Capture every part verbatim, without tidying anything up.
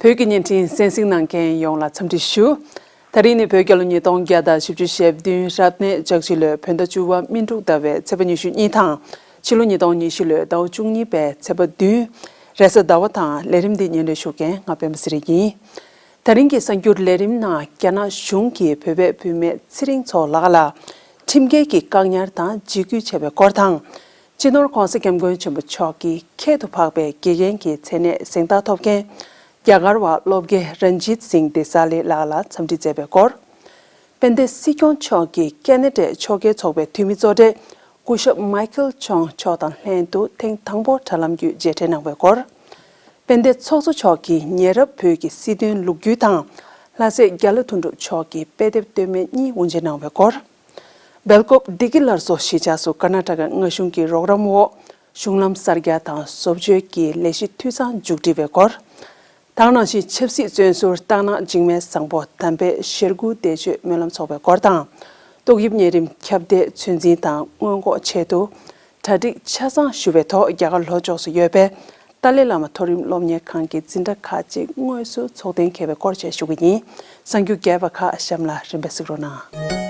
བོད་ཀྱི་བརྙན་འཕྲིན་གསན་གཟིགས་གནང་མཁན་ཡོངས་ལ་འཚམས་འདྲི་ཞུ། ད་རིང་ནི་བོད་རྒྱལ་ལོ་ཉིས་སྟོང་བརྒྱ་དང་བཞི་བཅུ་ཞེ་བདུན་རབ་གནས་ལྕགས་བྱི་ལོའི་བོད་ཟླ་བཅུ་པ་སྨིན་དྲུག་ཟླ་བའི་ཚེས་པ་ཉི་ཤུ་གཉིས་དང་། ཕྱི་ལོ་ཉིས་སྟོང་ཉི་ཤུ་ལོའི་ཟླ་བ་བཅུ་གཉིས་པའི་ཚེས་པ་བདུན། རེས་གཟའ་ཟླ་བ་དང་། ལས་རིམ་འདི་སྙན་སྒྲོན་ཞུ་མཁན་ང་སྤེན་པ་ཚེ་རིང་ཡིན། ད་རིང་གི་གསར་འགྱུར་ལས་རིམ་ནང་རྒྱ་ནག་གཞུང་གིས་བོད་པའི་བུད་མེད་ཚེ་རིང་མཚོ་ལགས་ལ་ཁྲིམས་འགལ་གྱི་བཀག་ཉར་དང་འཇིགས་སྐུལ་བྱས་པའི་སྐོར་དང་། སྤྱི་ནོར་༧གོང་ས་༧སྐྱབས་མགོན་ཆེན་པོ་མཆོག་གི་ཁྱད་དུ་འཕགས་པའི་དགེ་རྒན་གྱི་མཚན་གནས་གཟེངས་རྟགས་ཐོབ་མཁན་རྒྱ་གར་བ་སློབ་དགེ་རན་ཇིད་སིང་དེ་ས་ལི་ལགས་ལ་འཚམས་འདྲི་མཛད་པའི་སྐོར། དཔལ་ལྡན་སྲིད་སྐྱོང་མཆོག་གིས་ཀེ་ན་ཌའི་ཕྱོགས་འགལ་ཚོགས་པའི་འཐུས་མི་གཙོ་གྲས་སྐུ་ཞབས་མའི་ཁལ་ཆོང་མཆོག་དང་ལྷན་དུ་ཐེངས་དང་པོ་དྲ་ལམ་བརྒྱུད་མཇལ་འཕྲད་གནང་བའི་སྐོར། དཔལ་ལྡན་ཚོགས་གཙོ་མཆོག་གིས་ཉེ་རབས་བོད་ཀྱི་སྲིད་དོན་ལོ་རྒྱུས་དང་། ལྷ་སྲས་རྒྱ་ལོ་དོན་གྲུབ་མཆོག་གི་དཔེ་དེབ་སྟོད་སྨད་གཉིས་དབུ་འབྱེད་གནང་བའི་སྐོར། སྦེལ་ཀོབ་བདེ་སྐྱིད་སླར་གསོ་གཞིས་ཆགས་སུ་ཀར་ན་ཊ་ཀ་མངའ་གཞུང་གི་རོགས་རམ་འོག་གཞུང་ལམ་གསར་རྒྱག་དང་བཟོ་བཅོས་ཀྱི་ལས་གཞི་འཐུས་ཚང་མཇུག་སྒྲིལ་བའི་སྐོར། དེ་ནང་བཞིན་ཆབ་སྲིད་བཙོན་ཟུར་སྟག་ནག་འཇིགས་མེད་བཟང་པོ་དམ་པའི་ཞེ་དགུ་བདེ་སྤྱོད་སྨོན་ལམ་ཚོགས་པའི་སྐོར་དང་། ཏོག་དབྱིབས་གཉན་རིམས་ཁྱབ་གདལ་ཚོད་འཛིན་དང་སྔོན་འགོག་ཆེད་དུ། གྲ་སྒྲིག་ཆ་ཚང་ཞུ་བའི་ཐོག་རྒྱ་གར་ལྷོ་ཕྱོགས་སུ་ཡོད་པའི་ཏཱ་ལའི་བླ་མ་མཐོ་རིམ་སློབ་གཉེར་ཁང་གི་འཛིན་གྲྭ་ཁག་ཅིག་དངོས་སུ་ཚོགས་གཏན་འཁེལ་བའི་སྐོར་བཅས་ཞུ་གི་ཡིན། གསར་འགྱུར་རྒྱས་པ་ཁག་གཤམ་ལ་རིམ་པས་གཟིགས་རོགས་གནང་།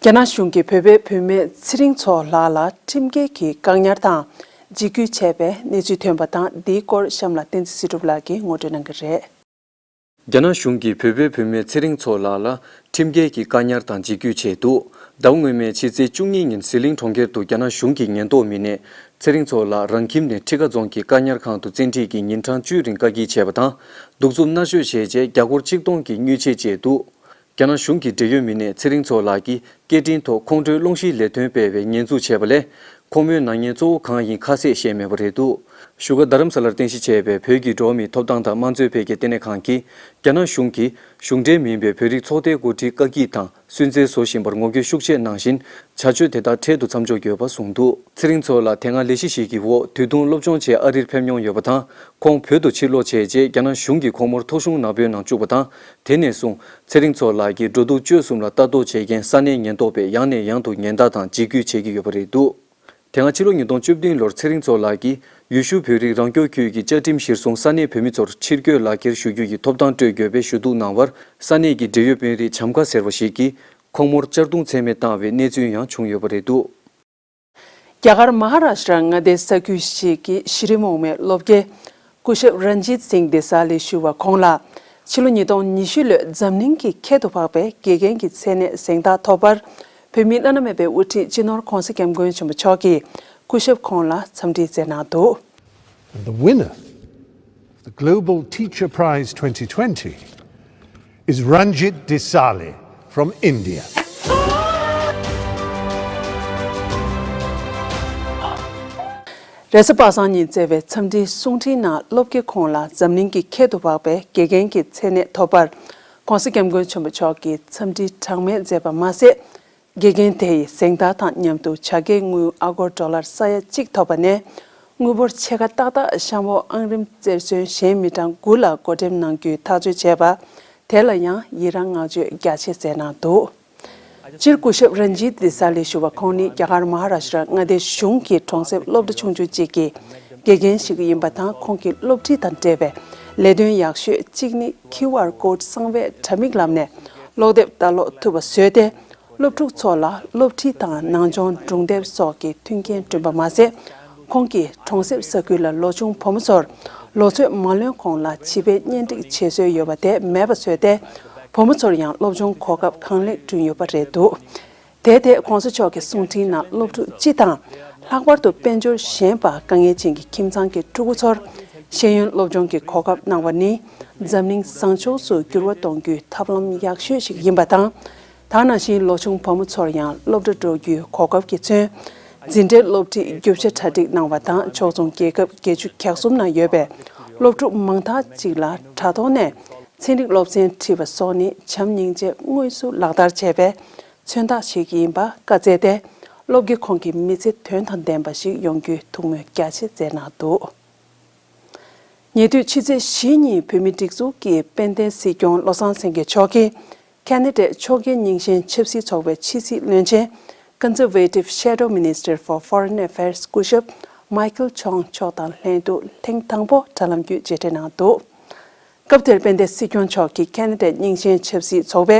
རྒྱ་ནག་གཞུང་གིས་བོད་པའི་བུད་མེད་ཚེ་རིང་མཚོ་ལགས་ལ་ཁྲིམས་འགལ་གྱིས་བཀག་ཉར་དང་འཇིགས་སྐུལ་བྱས་པའི་གནས་ཚུལ་ཐོན་པ་དང་། འདིའི་སྐོར་གཤམ་ལ་བསྟན་འཛིན་ཚེ་སྒྲུབ་ལགས་ཀྱིས་ངོ་སྤྲོད་གནང་གི་རེད། རྒྱ་ནག་གཞུང་གིས་བོད་པའི་བུད་མེད་ཚེ་རིང་མཚོ་ལགས་ལ་ཁྲིམས་འགལ་གྱིས་བཀག་ཉར་དང་འཇིགས་སྐུལ་བྱས་འདུག་ཟླ་བ་སྔོན་མའི་ཕྱི་ཚེས་བཅུ་གཉིས་ཉིན་ཟི་ལིང་གྲོང་ཁྱེར་དུ་རྒྱ་ནག་གཞུང་གི་ཉེན་རྟོག་མི་སྣས་ཚེ་རིང་མཚོ་ལགས་རང་ཁྱིམ་ནས་ཁྲི་ཀ་རྫོང་གི་བཀག་ཉར་ཁང་དུ་བཙན་ཁྲིད་ཀྱིས་ཉིན་གྲངས་བཅུའི་རིང་བཀག་སྐྱིལ་བྱས་པ་དང་། གདུག་རྩུབ་མནར་གཅོད་བྱས་རྗེས་རྒྱ་སྒོར་ཆིག་སྟོང་གི་དངུལ་ཆད་བཅད་འདུག་རྒྱ་ནག་གཞུང་གི་འབྲེལ་ཡོད་མི་སྣས་ཚེ་རིང་མཚོ་ལགས་ཀྱིས་སྐད་འཕྲིན་ཐོག་ཁོང་ཁྲོའི་སློང་གཞིའི་ལས་དོན་སྤེལ་བའི་ཉེས་འཛུགས་བྱས་པ་ལས། ཁོང་མོའི་ན་མཉེན་གཙོ་བོ་གང་ཡིན་ཁ་གསལ་བཤད་མེད་པ་རེད་འདུག་བཞུགས་སྒར་རྡ་རམ་ས་ལར་རྟེན་གཞི་བྱས་པའི་བོད་ཀྱི་འགྲོ་བ་མིའི་ཐོབ་ཐང་དང་དམངས་གཙོའི་འཕེལ་རྒྱས་ལྟེ་གནས་ཁང་གིས། རྒྱ་ནག་གཞུང་གིས་གཞུང་འབྲེལ་མིན་པའི་བོད་རིགས་ཚོགས་སྡེའི་འགོ་ཁྲིད་བཀག་སྐྱིལ་དང་། སུན་གཙེར་བཟོ་བཞིན་པར་ངོ་རྒོལ་ཤུགས་ཆེ་གནང་བཞིན། བྱ་སྤྱོད་དེ་དག་འཕྲལ་དུ་མཚམས་འཇོག་དགོས་པ་གསུངས་འདུག་ཚེ་རིང་མཚོ་ལགས་དེ་སྔ་ལས་གཞི་ཞིག་གི་འོག་དུས་ཐུང་སློབ་སྦྱོང་ཆེད་ཨ་རིར་ཕེབས་མྱོང་ཡོད་པ་དང་། ཁོང་བོད་དུ་ཕྱིར་ལོག་བྱས་རྗེས་རྒྱ་ནག་གཞུང་གིས་ཁོང་མོར་ཐོ་གཞུང་ནག་པོའི་ནང་བཅུག་པ་དང་། དེ་ནས་བཟུང་ཚེ་རིང་མཚོ་ལགས་ཀྱི་འགྲོ་འདུག་སྤྱོད་གསུམ་ལ་ལྟ་རྟོག་བྱེད་མཁན་ས་གནས་ཉེན་རྟོག་པས་ཡང་ནས་ཡང་དུ་ཉེན་བརྡ་དང་འཇིགས་སྐུལ་བྱེད་ཀྱི་ཡོད་པ་རེད་འདུག་དེ་སྔ་ཕྱི་ལོ་ཉིས་སྟོང་བཅུ་བདུན་ལོར་ཚེ་རིང་མཚོ་ལགས་ཀྱིས་ཡུལ་ཤུལ་བོད་རིགས་རང་སྐྱོང་ཁུལ་གྱི་བཅའ་ཁྲིམས་གཞིར་བཟུང་ས་གནས་བོད་མི་ཚོར་ཕྱིར་སྐྱོད་ལག་འཁྱེར་ཞུ་རྒྱུ་ཡི་ཐོབ་ཐང་སྤྲོད་དགོས་པའི་ཞུ་གཏུག་གནང་བར། ས་གནས་ཀྱི་འབྲེལ་ཡོད་དཔོན་རིགས་བྱམས་ཁ་ཟེར་བ་ཞིག་གིས་ཁོང་མོར་གཅར་རྡུང་ཚད་མེད་བཏང་བའི་གནས་ཚུལ་ཡང་བྱུང་ཡོད་པ་རེད་འདུག་རྒྱ་གར་མ་ཧ་ར་ཤི་ཏྲ་མངའ་སྡེའི་ས་ཁུལ་ཞིག་གི་གཞི་རིམ་འོག་མའི་སློབ་དགེ་སྐུ་ཞབས་རན་ཇིད་སིང་དེ་ས་ལི་ཞུ་བ་ཁོང་ལ་ཕྱི་ལོ་ཉིས་སྟོང་ཉི་ཤུ་ལོའི་འཛམ་གླིང་གི་ཁྱད་དུ་འཕགས་པའི་དགེ་རྒན་གྱི་མཚན་གནས་གཟེངས་རྟགས་ཐོབ་པར། བོད་མིའི་བླ་ན་མེད་པའི་དབུ་ཁྲིད་སྤྱི་ནོར་༧གོང་ས་༧སྐྱབས་མགོན་ཆེན་པོ་མཆོག་གིས་སྐུ་ཞབས་ཁོང་ལ་འཚམས་འདྲི་མཛད་གནང་འདུག And the winner of the Global Teacher Prize twenty twenty is Ranjit Desale from India. རེས་གཟའ་པ་སངས་ཉིན་བསྩལ་བའི་འཚམས་འདྲིའི་གསུང་འཕྲིན་ནང་སློབ་དགེ་ཁོང་ལ་འཛམ་གླིང་གི་ཁྱད་དུ་འཕགས་པའི་དགེ་རྒན་གྱི་མཚན་གནས་ཐོབ་པར། ྋགོང་ས་ྋསྐྱབས་མགོན་ཆེན་པོ་མཆོག་གིས་འཚམས་འདྲི་གྲངས་མེད་མཛད་པ་མ་ཟད། དགེ་རྒན་དེ་ཡིས་གཟེངས་རྟགས་དང་མཉམ་དུ་བྱ་དགའི་དངུལ་ཨ་སྒོར་ཌོ་ལར་ས་ཡ་གཅིག་ཐོབ་པ་ནས། དངུལ་འབོར་ཕྱེད་ཀ་ཏག་ཏག་གཤམ་འོག་ཨང་རིམ་རྩེར་སོན་གཞན་མི་གྲངས་དགུ་ལ་བགོ་འགྲེམས་གནང་རྒྱུའི་ཐག་གཅོད་བྱས་པ། དེ་ལ་ཡང་ཡི་རངས་བསྔགས་བརྗོད་རྒྱ་ཆེ་མཛད་གནང་འདུག་སྤྱིར་སྐུ་ཞབས་རན་ཇིད་དི་ས་ལི་ཞུ་བ་ཁོང་ནི་རྒྱ་གར་མ་ཧ་ར་ཤི་ཏྲ་མངའ་སྡེའི་གཞུང་གི་གྲོང་གསེབ་སློབ་གྲྭ་ཆུང་ཆུང་གཅིག་གི་དགེ་རྒན་ཞིག་ཡིན་པ་དང་། ཁོང་གི་སློབ་ཁྲིད་དང་འབྲེལ་བའི་ལས་དོན་ཡག་ཤོས་གཅིག་ནི་ཁིའུ་ཨར་ཀོཌ་གསང་བའི་དྲ་མིག་ལམ་ནས་ཀློག་དེབ་ལྟ་ཀློག་ཐུབ་པ་བཟོས་ཏེ། སློབ་ཕྲུག་ཚོ་ལ་སློབ་ཁྲིད་དང་ནང་སྦྱོང་སྒྲུང་དེབ་སོགས་ཀྱི་མཐུན་རྐྱེན་བསྐྲུན་པ་མ་ཟད། ཁོང་གིས་གྲོང་གསེབ་ས་ཁུལ་ལ་ལོ་ཆུང་བུ་མོ་ཚོར་ལོ་ཚོད་མ་ལོན་གོང་ལ་བྱིས་པའི་གཉེན་སྒྲིག་བྱེད་སྲོལ་ཡོད་པ་དེ་མེད་པ་བཟོས་ཏེ། བུ་མོ་ཚོར་ཡང་སློབ་སྦྱོང་གོ་སྐབས་གང་ལེགས་བསྐྲུན་ཡོད་པ་རེད་འདུག་དེ་དེ་ྋགོང་ས་མཆོག་གི་གསུང་འཕྲིན་ནང་སློབ་ཕྲུག་སྤྱི་དང་། ལྷག་པར་དུ་དཔལ་འབྱོར་ཞན་པ་དཀའ་ངལ་ཅན་གྱི་ཁྱིམ་ཚང་གི་ཕྲུ་གུ་ཚོར་ཤེས་ཡོན་སློབ་སྦྱོང་གི་གོ་སྐབས་གནང་བ་ནི་འཛམ་གླིང་བཟང་ཕྱོགས་སུ་འགྱུར་བ་གཏོང་རྒྱུའི་ཐབས་ལམ་ཡག་ཤོས་ཤིག་ཡིན་པ་དང་། ད་ནང་བཞིན་ལོ་ཆུང་བུ་མོ་ཚོར་ཡང་སློབ་གྲྭ་འགྲོ་རྒྱུའི་གོ་སྐབས་ཀྱིས་མཚོན། འཛིན་གྲྭའི་སློབ་ཁྲིད་རྒྱུ་ཆ་གྲ་སྒྲིག་གནང་བ་དང་། ཕྱོགས་མཚུངས་རྒྱལ་ཁབ་བརྒྱད་ཅུ་གྱ་གསུམ་ནང་ཡོད་པའི་སློབ་ཕྲུག་མང་དག་ཅིག་ལ་དྲ་ཐོག་ནས་ཚན་རིག་སློབ་ཚན་ཁྲིད་པ་སོགས་ནི་བྱམས་སྙིང་རྗེ་དངོས་སུ་ལག་བསྟར་བྱས་པའི་མཚོན་རྟགས་ཤིག་ཡིན་པ་བཀའ་སྩལ་ཏེ། སློབ་དགེ་ཁོང་གི་མི་ཚེ་དོན་དང་ལྡན་པ་ཞིག་ཡོང་རྒྱུའི་ཐུགས་སྨོན་རྒྱ་ཆེ་མཛད་གནང་འདུག་ཉེ་དུས་ཕྱི་ཚེས་བཞི་ཉིན་བོད་མིའི་སྒྲིག་འཛུགས་ཀྱི་དཔལ་ལྡན་སྲིད་སྐྱོང་བློ་བཟང་སེང་གེ་མཆོག་གིས་ཁ་ན་ཌའི་ཕྱོགས་འགལ་རྙིང་ཞེན་ཆབ་སྲིད་ཚོགས་པའི་ཕྱི་སྲིད་བློན་ཆེན། Conservative Shadow Minister for Foreign Affairs སྐུ་ཞབས་Michael Chong མཆོག་དང་ལྷན་དུ་ཐེངས་དང་པོ་དྲ་ལམ་བརྒྱུད་མཇལ་འཕྲད་གནང་འདུག་སྐབས་དེར་དཔལ་ལྡན་སྲིད་སྐྱོང་མཆོག་གིས་ཁ་ན་ཌའི་རྙིང་ཞེན་ཆབ་སྲིད་ཚོགས་པའི་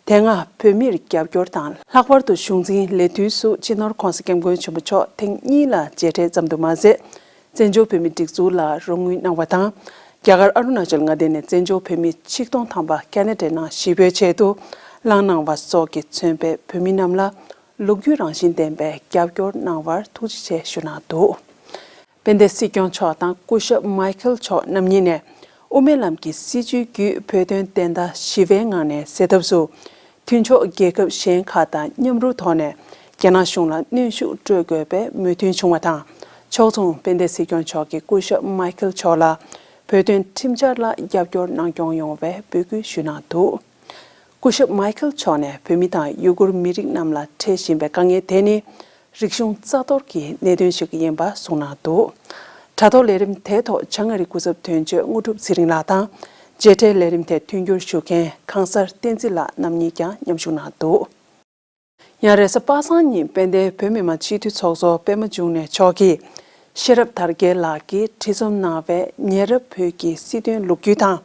དེ་སྔ་བོད་མིར་རྒྱབ་སྐྱོར་དང་། ལྷག་པར་དུ་གཞུང་འཛིན་ལས་དུས་སུ་སྤྱི་ནོར་༧གོང་ས་༧སྐྱབས་མགོན་ཆེན་པོ་མཆོག་ཐེངས་གཉིས་ལ་མཇལ་འཕྲད་ཙམ་དུ་མ་ཟད། བཙན་བྱོལ་བོད་མིའི་སྒྲིག་འཛུགས་ལ་རོགས་དངུལ་གནང་བ་དང་། རྒྱ་གར་ཨ་རུ་ན་ཅལ་མངའ་སྡེ་ནས་བཙན་བྱོལ་བོད་མི་ཆིག་སྟོང་ཐམ་པ་ཁ་ན་ཌའི་ནང་ཞི་བའི་ཆེད་དུ་ལངས་གནང་བ་སོགས་ཀྱིས་མཚོན་པའི་བོད་མི་རྣམས་ལ་ལོ་རྒྱུས་རང་བཞིན་ལྡན་པའི་རྒྱབ་སྐྱོར་གནང་བར་ཐུགས་རྗེ་ཆེ་ཞུ་གནང་འདུག་དཔལ་ལྡན་སྲིད་སྐྱོང་མཆོག་དང་སྐུ་ཞབས་མའི་ཁལ་མཆོག་རྣམ་གཉིས་ནས་དབུ་མའི་ལམ་གྱི་སྲིད་བྱུས་བརྒྱུད་བོད་དོན་བདེན་མཐའ་ཞི་བའི་ངང་ནས་སེལ་ཐབས་སུ། མཐུན་ཕྱོགས་རྒྱལ་ཁབ་གཞན་ཁག་དང་མཉམ་རུབ་ཐོག་ནས་རྒྱ་ནག་གཞུང་ལ་གནོན་ཤུགས་སྤྲོད་དགོས་པའི་མོས་མཐུན་བྱུང་བ་དང་། ཕྱོགས་མཚུངས་དཔལ་ལྡན་སྲིད་སྐྱོང་མཆོག་གིས་སྐུ་ཞབས་མའི་ཁལ་མཆོག་ལ་བོད་དོན་ཁྲིམས་འཆར་ལ་རྒྱབ་སྐྱོར་གནང་སྐྱོང་ཡོང་བའི་འབོད་སྐུལ་ཞུས་གནང་འདུག་སྐུ་ཞབས་མའི་ཁལ་མཆོག་ནས་བོད་མི་དང་ཡུ་གུར་མི་རིགས་རྣམས་ལ་འཕྲད་བཞིན་པའི་དཀའ་ངལ་དེ་ནི། རིག་གཞུང་རྩ་གཏོར་གྱི་གནད་དོན་ཞིག་ཡིན་པ་གསུངས་གནང་འདུག་དྲ་ཐོག་ལས་རིམ་དེའི་ཐོག་བྱང་ཨ་རིའི་སྐུ་ཚབ་དོན་གཅོད་དངོས་གྲུབ་ཚེ་རིང་ལགས་དང་། མཇལ་འཕྲད་ལས་རིམ་དེར་མཐུན་འགྱུར་ཞུ་མཁན་ཁང་གསར་བསྟན་འཛིན་ལགས་རྣམ་གཉིས་ཀྱང་མཉམ་ཞུགས་གནང་འདུག་ཡང་རེས་གཟའ་པ་སངས་ཉིན་དཔལ་ལྡན་བོད་མི་མང་སྤྱི་འཐུས་ཚོགས་གཙོ་པད་མ་འབྱུང་གནས་མཆོག་གིས་ཤེས་རབ་དར་རྒྱས་ལགས་ཀྱིས་བྲིས་རྩོམ་གནང་བའི་ཉེ་རབས་བོད་ཀྱི་སྲིད་དོན་ལོ་རྒྱུས་དང་།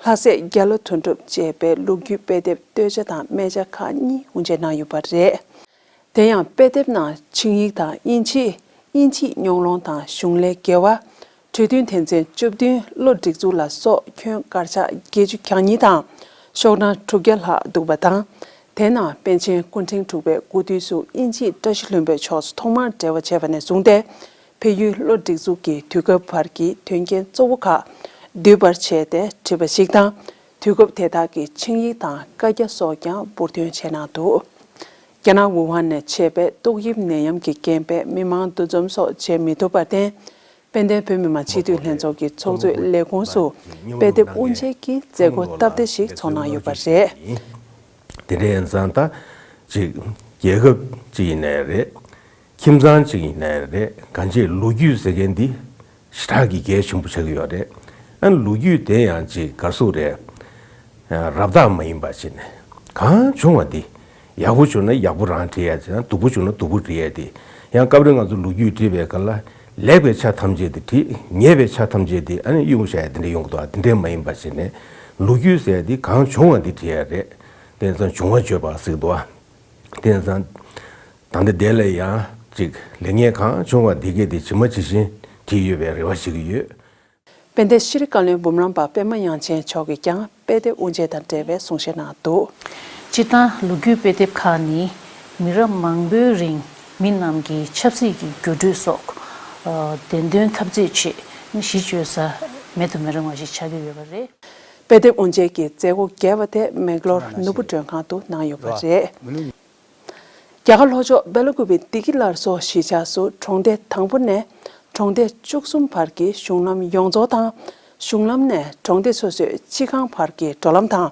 ལྷ་སྲས་རྒྱ་ལོ་དོན་གྲུབ་ཅེས་པའི་ལོ་རྒྱུས་དཔེ་དེབ་སྟོད་ཆ་དང་སྨད་ཆ་ཁག་གཉིས་དབུ་འབྱེད་གནང་ཡོད་པ་རེད། དེ་ཡང་དཔེ་དེབ་ནང་ཆིངས་ཡིག་དང་དབྱིན་ཇི། དབྱིན་ཇིའི་རྙོག་སློང་དང་གཞུང་ལས་འགལ་བ། གྲོས་མཐུན་དོན་ཚན་བཅུ་བདུན། བློ་སྒྲིག་འཛུགས་ལ་སོགས་ཁྱོན་དཀར་ཆག་བརྒྱད་ཅུ་གྱ་གཉིས་དང་ཤོག་གྲངས་དྲུག་བརྒྱ་ལྷག་འདུག་པ་དང་། དེ་ནང་པཎ་ཆེན་སྐུ་ཕྲེང་དྲུག་པས་འགོ་ཁྲིད་དུ་དབྱིན་ཇིའི་བཀྲ་ཤིས་ལྷུན་པོའི་ཕྱོགས་སུ་ཐོག་མར་འབྲེལ་བ་བྱས་པ་ནས་བཟུང་སྟེ། འཕེལ་ཡུལ་བློ་སྒྲིག་འཛུགས་ཀྱི་དུས་སྐབས་བར་གྱི་དོན་རྐྱེན་གཙོ་བོ་ཁག་བསྡུས་པར་བྱས་ཏེ་བྲིས་པ་ཞིག་དང་། དུས་སྐབས་དེ་དག་གི་ཆིངས་ཡིག་དང་བཀའ་རྒྱ་སོགས་ཀྱང་འབུར་འདོན་བྱས་གནང་འདུག་རྒྱ་ནག་ཝུ་ཧན་ནས་མཆེད་པའི་ཏོག་དབྱིབས་ནད་ཡམས་ཀྱི་རྐྱེན་པས་མི་མང་འདུ་འཛོམས་སོགས་བྱེད་མི་ཐུབ་པར་བརྟེན། དཔལ་ལྡན་བོད་མི་མང་སྤྱི་འཐུས་ལྷན་ཚོགས་ཀྱི་ཚོགས་གཙོས་ལས་ཁུངས་སུ་དཔེ་དེབ་དབུ་འབྱེད་ཀྱི་མཛད་སྒོ་སྟབས་བདེ་ཞིག་ཚོགས་གནང་ཡོད་པ་རེད། དེ་འདྲ་ཡིན་ཙང་ད་ཅིག་རྒྱལ་ཁབ་ཅིག་ཡིན་ནའི་རེད། ཁྱིམ་ཚང་གཅིག་ཡིན་ནའི་རེད། གང་ཅིའི་ལོ་རྒྱུས་ཟེར་མཁན་འདི་ཞེ་དྲག་གི་གལ་ཆེན་པོ་ཆགས་ཀྱི་ཡོད་རེད། ཨ་ནི་ལོ་རྒྱུས་དེ་ཡང་ཅིག་ག་རེ་ཟེར་དགོས་རེད། རབ་བཏགས་མ་ཡིན་པ་བྱས་ནས་གང་བྱུང་བ་འདི་ཡག་པོ་བྱུང་ན་ཡག་པོ་རང་བྲིས་ཡ་བྱས་ན་སྡུག་པོ་བྱུང་ན་སྡུག་པོ་བྲིས་ཡ་དེ་ཡང་སྐབས་རེ་ང་ཚོ་ལོ་རྒྱུས་བྲིས་པའི་སྐབས་ལ་ལེགས་པའི་ཆ་ཐམས་ཅད་དེ་བྲིས། ཉེས་པའི་ཆ་ཐམས་ཅད་དེ་ཨ་ནི་གཡུག་བཞག་ཡ་དེ་འདྲ་ཡོང་གི་འདུག་ཨ་དེ་འདྲ་མ་ཡིན་པ་བྱས་ནས་ལོ་རྒྱུས་ཟེར་ཡ་དེ་གང་བྱུང་བ་འདི་བྲིས་ཡ་རེད། དེ་ཙང་བྱུང་བ་བརྗོད་པ་ཟེར་གི་འདུག་ཨ། དེ་ཙང་། ད་ལྟ་དེ་ལ་ཡང་ཅིག་ལེགས་ཉེས་གང་བྱུང་བ་འདི་གས་དེ་ཇི་མ་ཇི་བཞིན་བྲིས་ཡོད་པའི་རེ་བ་ཞིག་ཡོད། དཔལ་ལྡན་ཤྲི་བཀའ་བློན་འབུམ་རམས་པ་པད་མ་དབྱངས་ཅན་མཆོག་གིས་ཀྱང་དཔེ་དེབ་དབུ་འབྱེད་དང་འབྲེལ་བའི་གསུང་བཤད་གནང་འདུག་སྤྱིར་བཏང་ལོ་རྒྱུས་དཔེ་དེབ་ཁག་ནི་མི་རབས་མང་པོའི་རིང་མི་རྣམས་ཀྱི་ཆབ་སྲིད་ཀྱི་འགྱུར་འགྲོས་སོགས་བདེན་དོན་འཐབ་རྩོད་ཆེད་གཞི་བཅོལ་ས་མེད་དུ་མི་རུང་བ་ཞིག་ཆགས་ཀྱི་ཡོད་པ་རེད། དཔེ་དེབ་དབུ་འབྱེད་ཀྱི་མཛད་སྒོ་རྒྱས་པ་དེ་མེག་ལོར་ནོར་བུ་མགྲོན་ཁང་དུ་གནང་ཡོད་པ་རེད། རྒྱ་གར་ལྷོ་ཕྱོགས་སྦེ་ལ་ཀུ་པེ་བདེ་སྐྱིད་སླར་གསོ་གཞིས་ཆགས་སུ་གྲོང་སྡེ་དང་པོ་ནས་གྲོང་སྡེ་བཅུ་གསུམ་བར་གྱི་གཞུང་ལམ་ཡོངས་རྫོགས་དང་། གཞུང་ལམ་ནས་གྲོང་སྡེ་སོ་སོའི་སྤྱི་ཁང་བར་གྱི་འགྲོ་ལམ་དང་།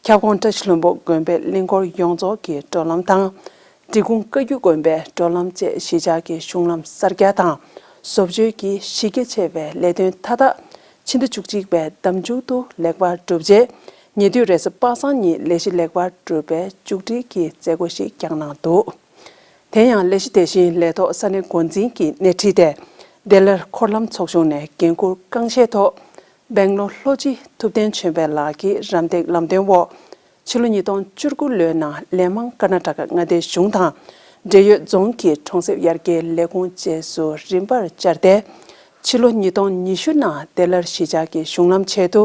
ཁྱབ་ཁོངས་བཀྲ་ཤིས་ལྷུན་པོ་དགོན་པའི་གླིང་སྐོར་ཡོངས་རྫོགས་ཀྱི་འགྲོ་ལམ་དང་། འབྲི་གུང་བཀའ་བརྒྱུད་དགོན་པའི་འགྲོ་ལམ་བཅས་གཞིས་ཆགས་ཀྱི་གཞུང་ལམ་གསར་རྒྱག་དང་། བཟོ་བཅོས་ཀྱི་གཞི་རྒྱ་ཆེ་བའི་ལས་དོན་མཐའ་དག་ཕྱི་ཟླ་བཅུ་གཅིག་པའི་ཟླ་མཇུག་ཏུ་ལེགས་པར་གྲུབ་རྗེས། ཉེ་དུས་རེས་གཟའ་པ་སངས་ཉིན་ལས་གཞི་ལེགས་པར་གྲུབ་པའི་མཇུག་སྒྲིལ་གྱི་མཛད་སྒོ་ཞིག་བསྐྱངས་གནང་འདུག་དེ་ཡང་ལས་གཞི་དེ་བཞིན་ལས་ཐོག་ས་གནས་འགོ་འཛིན་གྱིས་སྣེ་ཁྲིད་དེ། བདེ་སླར་འཁོར་ལམ་ཚོགས་ཆུང་ནས་འགན་འཁུར་རྐང་བཞེས་ཐོག་སྦེང་ལོར་ལྷོ་སྤྱི་ཐུབ་བསྟན་ཆོས་འཕེལ་ལགས་ཀྱི་རམ་འདེགས་ལམ་སྟོན་འོག་ཕྱི་ལོ་ཉིས་སྟོང་བཅུ་དགུ་ལོའི་ནང་ལན་མང་ཀར་ན་ཊ་ཀ་མངའ་སྡེའི་གཞུང་དང་འབྲེལ་ཡོད་རྫོང་གི་གྲོང་གསེབ་ཡར་རྒྱས་ལས་ཁུངས་བཅས་སུ་རིམ་པར་བཅར་ཏེ། ཕྱི་ལོ་ཉིས་སྟོང་ཉི་ཤུ་ནང་བདེ་སླར་གཞིས་ཆགས་ཀྱི་གཞུང་ལམ་ཆེད་དུ་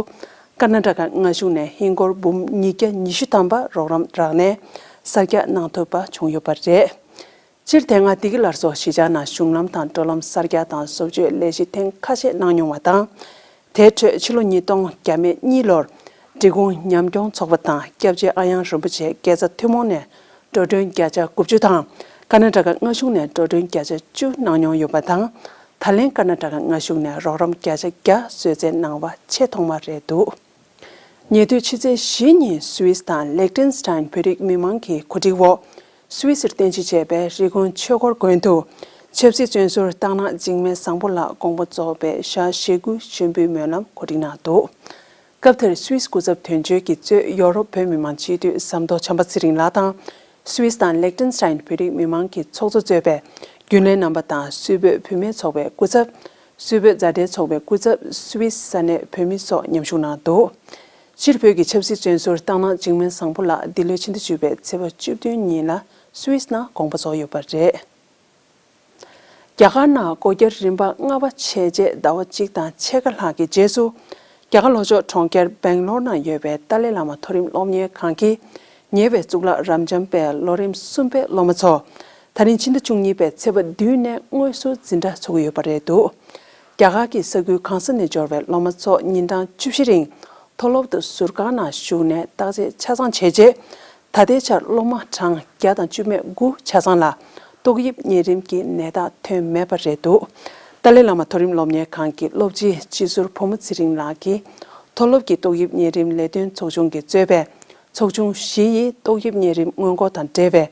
ཀར་ན་ཊ་ཀ་མངའ་གཞུང་ནས་ཧིན་སྒོར་འབུམ་ཉིས་བརྒྱ་ཉི་ཤུ་ཐམ་པ་རོགས་རམ་རག་ནས་གསར་རྒྱག་གནང་ཐུབ་པ་བྱུང་ཡོད་པ་རེད། སྤྱིར་དེ་སྔ་བདེ་སྐྱིད་སླར་གསོ་གཞིས་ཆགས་ནང་གཞུང་ལམ་དང་འགྲོ་ལམ་གསར་རྒྱག་དང་བཟོ་བཅོས་ལས་གཞི་ཐེངས་ཁ་ཤས་གནང་མྱོང་བ་དང་། དེའི་ཁྲོད་ཕྱི་ལོ་ཉིས་སྟོང་གཉིས་ལོར་འབྲི་གུང་ཉམས་མྱོང་ཚོགས་པ་དང་སྐྱབས་རྗེ་ཨ་ཡང་རིན་པོ་ཆེ་དགེ་རྩ་ཐུན་མོང་ནས་འགྲོ་གྲོན་བརྒྱ་ཆ་དགུ་བཅུ་དང་། ཀར་ན་ཊ་ཀ་མངའ་གཞུང་ནས་འགྲོ་གྲོན་བརྒྱ་ཆ་བཅུ་གནང་མྱོང་ཡོད་པ་དང་། ད་ལན་ཀར་ན་ཊ་ཀ་མངའ་གཞུང་ནས་རོགས་རམ་བརྒྱ་ཆ་བརྒྱ་བཟོད་བསྲན་གནང་བ་ཆེས་ཐོག་མ་རེད་འདུག་ཉེ་དུས་ཕྱི་ཚེས་བཞི་ཉིན་སུད་སི་དང་ལེག་ཏེན་སི་ཏན་བོད་རིགས་མི་མང་གི་གོ་སྒྲིག་འོག་སུད་སིར་རྟེན་གཞི་བྱས་པའི་རི་ཀོན་ཆོས་འཁོར་དགོན་དུ་ ཆབ་སྲིད་བཙོན་ཟུར་སྟག་ནག་འཇིགས་མེད་བཟང་པོ་ལགས་དགོངས་པ་རྫོགས་པའི་ཞག་ཞེ་དགུ་མཆོད་འབུལ་སྨོན་ལམ་གོ་སྒྲིག་གནང་འདུག་སྐབས་དེར་སུད་སི་སྐུ་ཚབ་དོན་གཅོད་ཀྱིས་གཙོས་ཡོ་རོབ་བོད་མི་མང་སྤྱི་འཐུས་ཟམ་གདོང་བྱམས་པ་ཚེ་རིང་ལགས་དང་། སུད་སི་དང་ལེག་ཏེན་སི་ཏན་བོད་རིགས་མི་མང་གི་ཚོགས་གཙོ་གཙོས་པའི་རྒྱུན་ལས་རྣམ་པ་དང་སུད་བོད་བུད་མེད་ཚོགས་པའི་སྐུ་ཚབ། སུད་བོད་མཛའ་འབྲེལ་ཚོགས་པའི་སྐུ་ཚབ། སུད་སི་ས་གནས་བོད་མི་སོགས་མཉམ་ཞུགས་གནང་འདུག་སྤྱིར་བོད་ཀྱི་ཆབ་སྲིད་བཙོན་ཟུར་སྟག་ནག་འཇིགས་མེད་བཟང་པོ་ལགས་འདི་ལོའི་ཕྱི་ཟླ་བཅུ་པའི་ཚེས་པ་བཅུ་བདུན་ཉིན་ལ་སུད་སི་ནང་དགོངས་པ་རྫོགས་ཡོད་པ་རེད། རྒྱ་གར་ནང་སྒོ་བརྒྱབ་རིམ་པ་ལྔ་པ་བྱས་རྗེས་ཟླ་བ་གཅིག་དང་ཕྱེད་ཀ་ལྷག་གི་རྗེས་སུ། རྒྱ་གར་ལྷོ་ཕྱོགས་གྲོང་ཁྱེར་སྦེང་ལོར་ནང་ཡོད་པའི་ཏཱ་ལའི་བླ་མ་མཐོ་རིམ་སློབ་གཉེར་ཁང་གི་ཉེ་བའི་གཙུག་ལག་རབ་འབྱམས་པའི་ལོ་རིམ་གསུམ་པའི་སློབ་མ་ཚོ། ད་རིང་ཕྱི་ཟླ་བཅུ་གཉིས་པའི་ཚེས་པ་བདུན་ནས་དངོས་སུ་འཛིན་གྲྭ་ཚུགས་ཀྱི་ཡོད་པ་རེད་འདུག་རྒྱ་གར་གྱི་ས་ཁུལ་གང་ས་ནས་འབྱོར་བའི་སློབ་མ་ཚོ་ཉིན་གྲངས་བཅུ་བཞི་རིང་མཐོ་སློབ་ཏུ་ཟུར་བཀག་ནང་ཞུགས་ནས་བརྟག་དཔྱད་ཆ་ཚང་བྱས་རྗེས། ད་ལྟའི་ཆར་སློབ་མ་གྲངས་བརྒྱ་དང་བཅུ་མེད་དགུ་ཆ་ཚང་ལ་ཏོག་དབྱིབས་གཉན་རིམས་ཀྱི་ནད་རྟགས་ཐོན་མེད་པ་རེད་འདུག་ཏཱ་ལའི་བླ་མ་མཐོ་རིམ་སློབ་གཉེར་ཁང་གི་སློབ་སྤྱི་སྤྱི་ཟུར་བུ་མོ་ཚེ་རིང་ལགས་ཀྱིས། མཐོ་སློབ་ཀྱི་ཏོག་དབྱིབས་གཉན་རིམས་ལས་དོན་ཚོགས་ཆུང་གིས་གཙོས་པའི་ཚོགས་ཆུང་བཞི་ཡིས་ཏོག་དབྱིབས་གཉན་རིམས་སྔོན་འགོག་དང་འབྲེལ་བའི་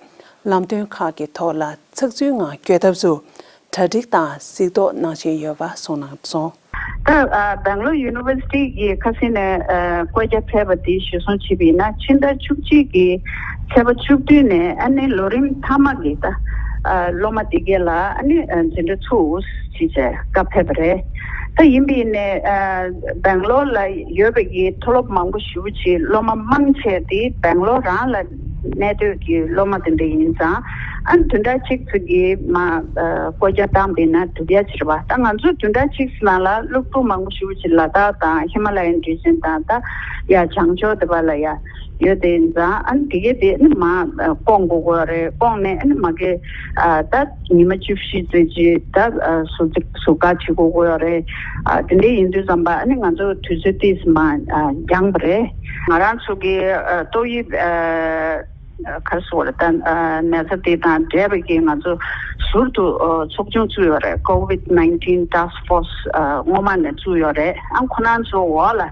ལམ་སྟོན་ཁག་གི་ཐོག་ལ་ཚགས་ཚུད་ངང་བསྐྱོད་ཐབས་སུ་གྲ་སྒྲིག་དང་གཟིགས་རྟོག་གནང་བཞིན་ཡོད་པ་གསུངས་གནང་སོང་། ད་ཨ་སྦེང་ལོར་ཡུ་ནི་ཝར་སི་ཊི་གི་ཁ་སང་ནས་ཨ་བཀོད་རྒྱ་ཕེབས་པ་དེ་གཞིར་བཟུང་བྱས་པ་ཡིན་ན། ཕྱི་ཟླ་བཅུ་གཅིག་གི་ཚེས་པ་བཅུ་བདུན་ནས་ཨ་ནི་ལོ་རིམ་མཐའ་མ་གི་ད་ཨ་སློབ་མ་དེ་གས་ལ་ཨ་ནི་ཨ་འཛིན་གྲྭ་ཚུགས་ཅེས་བྱས་བཀའ་ཕེབས་པ་རེད། ད་ཡིན་པ་ཡིན་ནའི་ཨ་སྦེང་ལོར་ལ་ཡོད་པའི་གི་མཐོ་སློབ་མང་པོ་ཞེ་པོ་ཅིག་སློབ་མ་མང་ཆེ་དེ་སྦེང་ལོར་རང་ལ་གནས་སྡོད་ཀྱི་སློབ་མ་དེ་འདྲ་ཡིན་ཙང་། ཨ་ནི་བདུན་ཕྲག་གཅིག་ཙམ་གྱི་མ་ཨ་བཀོད་རྒྱ་བཏང་པ་ཡིན་ན་འགྲུབ་ཡ་ཅིག་རེད་པ། ད་ང་ཚོ་བདུན་ཕྲག་གཅིག་ཙམ་ནང་ལ་སློབ་ཕྲུག་མང་པོ་ཞེ་པོ་ཅིག་ལ་དྭགས་དང་ཧི་མ་ལ་ཡན་རི་ཇན་དང་། ད་ཡ་བྱང་ཕྱོགས་དེ་པ་ལ་ཡ་ཡོད་དེ་ཡིན་ཙང་། ཨ་ནི་དེ་གས་དེ་ཨ་ནི་མ་ཨ་བསྐོང་དགོས་ཀྱི་ཡོད་རེད། བསྐོང་ནས་ཨ་ནི་མ་གི་ཨ་ད་ཉི་མ་བཅུ་བཞི་ཙམ་ཅིག་ད་ཨ་ཟུར་ཟུར་བཀག་བྱེད་དགོས་ཀྱི་ཡོད་རེད། ཨ་དེ་འདྲ་ཡིན་དུས་ཙམ་པ་ཨ་ནི་ང་ཚོ་དུས་ཚོད་ཏོག་ཙམ་མ་ཨ་འགྱངས་པ་རེད། ང་རང་ཚོ་གི་ཨ་ཏོག་དབྱིབས་ཨ་ག་རེ་ཟེར་དགོས་རེད། ད་ཨ་ན་ཚ་དེ་དང་འབྲེལ་བའི་གི་ང་ཚོ་ཟུར་དུ་ཨ་ཚོགས་ཆུང་བཙུགས་ཡོད་རེད། COVID nineteen task force ཨ་སྔོན་མ་ནས་བཙུགས་ཡོད་རེད། ཨ་ཁོ་རང་ཚོ་འོག་ལ་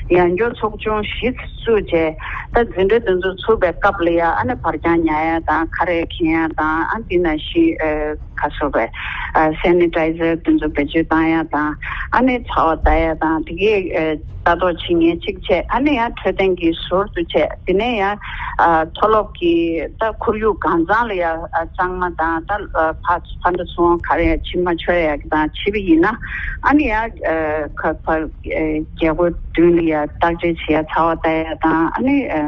ཡང་བསྐྱར་ཚོགས་ཆུང་བཞི་བཙུགས་བྱས། ད་འཛིན་གྲྭ་དེ་ཚོ་ཚུགས་པའི་སྐབས་ལ་ཡ་ཨ་ནི་བར་རྐྱང་ཉར་ཡ་དང་། ཁ་རས་འཁྱེར་ཡ་དང་། ཨ་དེ་ནང་བཞིན་ཨ་ག་རེ་ཟེར་དགོས་རེད། ཨ་སེ་ནི་ཊའི་ཛར་དེ་ཚོ་བེད་སྤྱོད་བཏང་ཡ་དང་། ཨ་ནི་ཚ་བ་ལྟ་ཡ་དང་། དེ་གས་ཨ་ལྟ་རྟོག་བྱེད་མཁན་གཅིག་བྱས། ཨ་ནི་ཡང་འཕྲོད་བསྟེན་གྱི་ཟུར་དུ་བྱས། དེ་ནས་ཡང་ཨ་མཐོ་སློབ་ཀྱི་ད་ཁོར་ཡུག་གང་ཚང་ལ་ཡང་ཨ་གཙང་མ་དང་། ད་ཨ་ཕ་ཕ་འདྲ་ཚོང་ག་རེ་ཡང་ཕྱི་མ་འཁྱོལ་ཡ་གི་དང་བྱས་པ་ཡིན་ན། ཨ་ནི་ཡང་ཨ་ཁ་ཕར་ཨ་རྒྱལ་སྒོ་མདུན་ལ་ཡང་བརྟག་དཔྱད་བྱེད་ཡ། ཚ་བ་ལྟ་ཡ་དང་། ཨ་ནི་ཨ་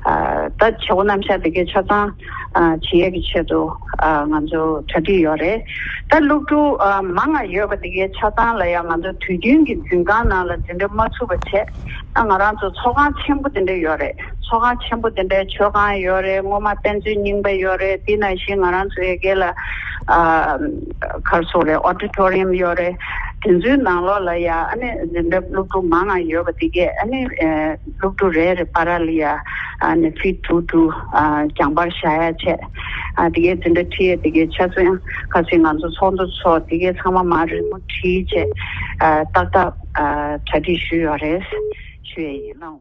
ཨ་ད་བྱེད་སྒོ་རྣམ་གཞག་དེ་གའི་ཆ་ཚང་ཨ་བྱེད་ཡས་ཀྱི་ཆེད་དུ་ཨ་ང་ཚོ་གྲ་སྒྲིག་ཡོད་རེད། ད་སློབ་ཕྲུག་ཨ་མང་ང་ཡོད་པ་དེ་གའི་ཆ་ཚང་ལ་ཡང་ང་ཚོ་དུས་རྒྱུན་གྱི་འཛིན་ཁང་ནང་ལ་འཛིན་གྲྭ་མ་ཚུགས་པ་བྱས། ཨ་ང་རང་ཚོ་ཚོགས་ཁང་ཆེན་པོ་དེ་འདྲ་ཡོད་རེད། ཚོགས་ཁང་ཆེན་པོ་དེ་འདྲའི་མཆོད་ཁང་ཡོད་རེད། སྔོན་མ་དཔེ་མཛོད་རྙིང་པ་ཡོད་རེད། དེ་ནང་བཞིན་ང་རང་ཚོའི་སྒེར་ལ་ཨ་ག་རེ་ཟེར་དགོས་རེད། ཨོ་ཌི་ཊོ་རི་ཡམ་ཡོད་རེད། དེ་ཚོའི་ནང་ལོགས་ལ་ཡང་ཨ་ནི་འཛིན་གྲྭ་སློབ་ཕྲུག་མང་ང་ཡོད་པ་དེ་གས་ཨ་ནི་ཨ་སློབ་ཕྲུག་རེ་རེ་བར་ལ་ཡ་ཨ་ནི་ཕིཊ་ཊུ་ཊུ་ཨ་རྒྱང་བར་བཞག་ཡ་བྱས། ཨ་དེ་གའི་འཛིན་གྲྭ་ཁྲིད་ཡ་དེ་གའི་ཆ་ཚང་ཁ་སང་ང་ཚོ་ཚོགས་འདུ་ཚོགས། དེ་གའི་ཚང་མ་མར་རི་མོ་བྲིས་བྱས་ཨ་ཏག་ཏག་ཨ་གྲ་སྒྲིག་ཞུས་ཡོད་རེད་ཞུ་ཡ་ཡིན། ལགས།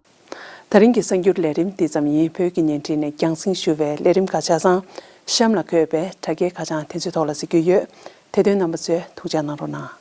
ད་རིང་གི་གསར་འགྱུར་ལས་རིམ་འདི་ཙམ་ཡིན། བོད་ཀྱི་བརྙན་འཕྲིན་ནས་རྒྱང་སྲིང་ཞུ་བའི་ལས་རིམ་ཁག་ཆ་ཚང་གཤམ་ལ་འཁོད་པའི་དྲ་རྒྱའི་ཁ་བྱང་དེ་ཚོའི་ཐོག་ལ་གཟིགས་རྒྱུ་ཡོད། དེ་དོན་རྣམ་པ་ཚོས་ཐུགས་ཅག་གནང་རོགས་གནང་།